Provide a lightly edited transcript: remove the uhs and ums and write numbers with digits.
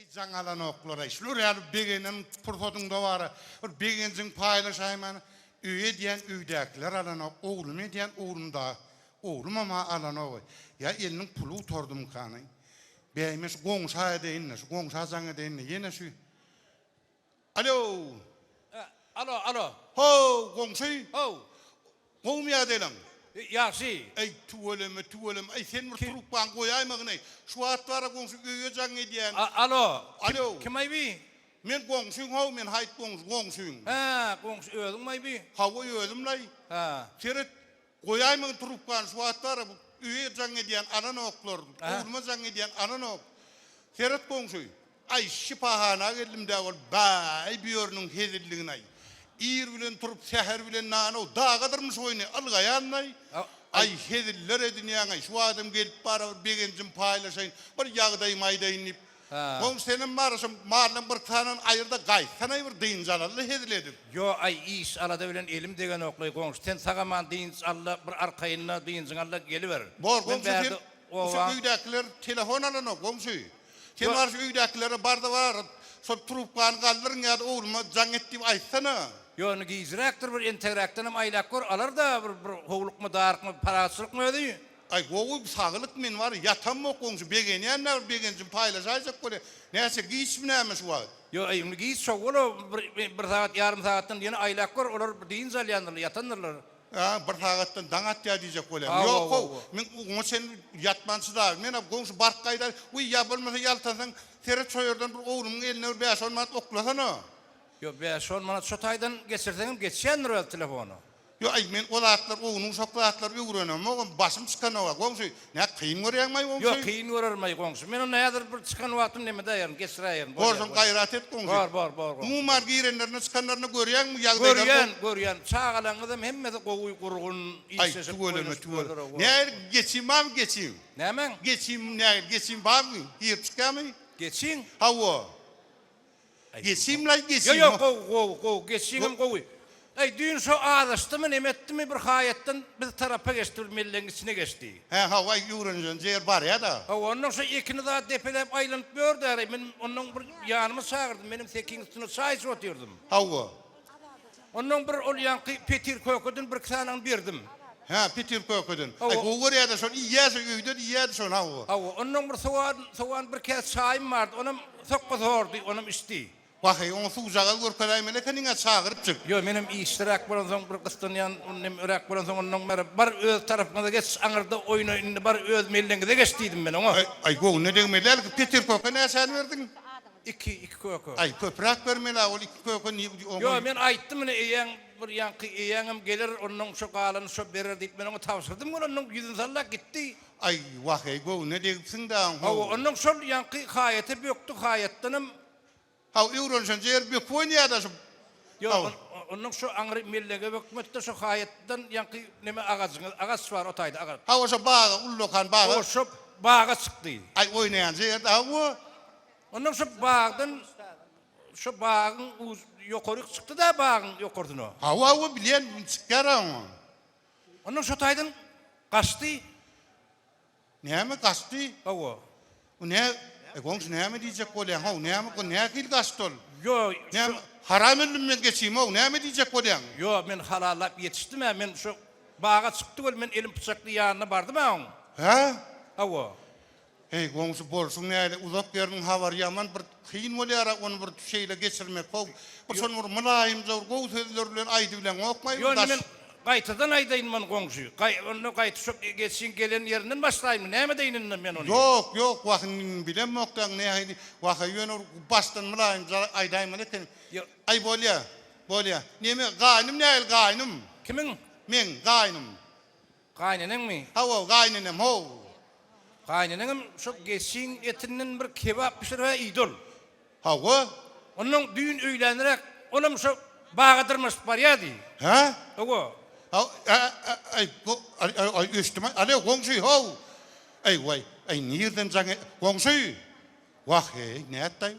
Eý jaň alanoklaray şular ýaly begenen pursatyňda bara bir begenjiňi paýlaşaýman öýe diýän öýdäkiler alanok oglumy edýän oglumda oglumam-a alanogy ýa eliniň puly gutardymykany bäý men şu goňşa edeýin-de şu goňşa jaň edeýin-de ýene şu Alo. Alo, alo. How, goňşy. How. Gowumy ýagdaýlaň? Ýagşy. Eý, tüweleme, tüweleme. Eý, sen bir trubkany goýaýmagyn-eý. Şu wagt bar-a goňşy öýe jaň edýän. Alo. Alo. Kim-aý bi? Men goňşyň how, men Haýyt goňşy, goňşyň. Hä, goňşy özüňmi-aý bi? Hawa, özüm-laý. Hä. Seret, goýaýmagyn trubkany, şu wagt bar-a bu öýe jaň edýän alanoklar, ogluma jaň edýän alanok. Seret goňşy. Aý, şypahana geldim-dä ol, baý, bu ýeriniň hezilligini-aý. Ir bilen turup, säher bilen nanow, daga dyrmyş oýny, ylgaýan-laý. Aý, heziller edinýäň-aý, şu adam gelip bara bir begenjimi paýlaşaýyn, bir ýagdaýymy aýdaýyn diýip. Goňşy senem bara şo mallaň bir sanyny aýyr-da gaýtsana-aý bir dynç alaly-da hezil edip. Ýo, aý, iş-alada bilen elim degenok-laý, goňşy, sen sag-aman dynç al-da, bir arkaýyn-da dynjyňy al-da geliber. Bor, goňşy, sen şu öýdäkiler telefon alanok, goňşy. Sen bar şu öýdäkilere barda bar, şol trubkany galdyryň ýa-da ogluma jaň et diýip aýtsana. Ýok, indi gijräkdir, bir entegräkdenem aýlap gör, alar-da, bir bir howlukma, darykma, parahatçylykmy özi? Aý, gowy, saglyk, men bar, ýatamok goňşy, begenýän-dä, bir begenjimi paýlaşaýjak bolýan. Näçe, giçmi näme şu wagt? Ýok, aý, indi giç şo-ol-a, bir bir sagat, ýarym sagatdan ýene aýlap gör, olar dynç alýandyrlar, ýatandyrlar. Hä, bir sagatdan daň atýar diýjek bolýaň. Ýok-how, men oňa çenli ýatman çydaryn. Men-ä goňşy baryp gaýdaýyn. Wiý, ýa bolmasa ýaltansaň, seret şo ýerden bir oglumyň eline bir bäş-on manat oklasana. Ýok, bäş-on manat şo taýdan geçirseňem geçýändir özi telefona. Ýok, aý, men o zatlar, ownuk-uşak zatlary öwrenemogam, başym çykanog-a, goňşy. Nä, kyn görýäňmi-aý, goňşy? Ýok, kyn görerim-aý, goňşy. Men onda häzir bir çykan wagtym neme edäýerin, geçiräýerin. Bor, şoň gaýrat et, goňşy. Bor, bor, bor, goňşy. Umuman, girenlerine, çykanlaryna görýäňmi, ýagdaýlary gowy? Görýän, görýän. Çagalaňyzam hemmesi gowy, gurgun, işleşip, Aý, tüweleme, oýnaşyp tüweleme. ýörler, hawa. Nähili, geçim barmy, geçim? Nämäň? Geçim nähili, geçim barmy? Girip çykýarmy? Geçiň? Hawa. Geçim-laý, geçim. Ýok, ýok, gowy, gowy, gowy, geçiňem gowy. Äý, düýn şo azaşdymy, neme etdimi, bir haýatdan biz tarapa geçdi, bir mellegiň içine geçdi. Hä, hawa, öwrenijenje ýer barýa-da. Hawa, onnoň şo ekini zat depeläp aýlanyp ýördi-äreý. Men onnoň bir ýanyma çagyrdym, menem sekiň üstünde çaý içip otyrdym. Hawa. Onnoň bir ol ýaňky petir kökeden birki sanyny berdim. Hä, petir kökeden. Aý, gowy görýä-dä şony, iýýä şo, öýde-de iýýädi şony, hawa. Hawa, onnoň bir sowan, sowan bir käse çaýym bardy, onam sokga sordy, onam içdi. Wah-eý, oňa suwjagaz görkezäýmeli ekeniň-ä, çagyrypjyk. Ýo, menem işliräk bolansoň, bir gyssanýan, nemeräk bolansoň, onnoň bäri, bar öz tarapyňyza geç, aňyrda oýna indi, bar öz melleňize geç diýdim men oňa. Aý, aý, göwnüne degmeli däl, petir köke näçäni berdiň? Iki, iki köke. Aý, köpräk bermeli-ä, ol iki köke ni, oňa. Ýo, men aýtdym ine, eýäň bir ýaňky eýäňem geler, onnoň şo galany şo berer diýip, men oňa tabşyrdym, ol onnoň ýüzüni sallap gitdi. Aý, wah-eý, göwnüne degipsiň-dä, how. Hawa, onnoň şol ýaňky haýata bökdi, haýatdanam. Haw, öwrenişenje ýeri böküp oýnaýar-da şu. Ýok, onnoň şo aňry mellege bökmedi-de, şo haýatdan ýaňky neme agajyňyz, agaç bar o taýda, agaç. Hawa, şo baga, ullakan baga. Hawa, şo baga çykdy. Aý, oýnaýanja ýerde, hawa. Ondan şu bagdan şu bagyň ýokaryk çykdy-da bagyň ýokarsyna. Hawa, hawa, bilýän, çykýar-a oňa. Ondan şo taýdan gaçdy. Näme gaçdy? Hawa. O nä, e, goňşy näme diýjek bolýaň, how, näme, o nähili gaçdy ol? Ýo, Näme, haram öldüm men geçim-ow, näme diýjek bolýaň? Ýo, men halallap ýetişdim-ä, men şo baga çykdy weli, men elim pyçakly ýanyna bardym-a oň. Hä? Hawa. Heý, goňşy bolşuň näle, uzak ýeriniň habary ýaman bir kyn bolýar-a ony bir şeýle geçirmek how. Bir şony bir mylaýymja bir gowy sözler bilen aýdybileňokmaý bir Ýöne daş. men gaýtadan aýdaýyn muny goňşy. Gaý, onda gaýta şo geçiň gelen ýerinden başlaýynmy, näme edeýin indi men ony? Ýok, ýok, wah indi bilemok-da nähili, wah-a ýöne bir başdan mylaýymja aýdaýmaly eken. Ýok. Aý bolýa, bolýa. Neme, gaýnym nähili gaýnym? Kimiň? Meň, gaýnym. Gaýneneňmi? Hawa, gaýnenem, how. Gaýneneňem şo geçiň etinden bir kebap bişirip-ä iýdi ol. Hawa. Onnoň düýn öýlänräk olam şo baga dyrmaşyp barýardy. Hä? Hawa. Aý, aý, öçdüm-aý. Alo, goňşy, how. Aý, waý, aý, nirden jaň, goňşy! Wah-eý, nätdi-aý?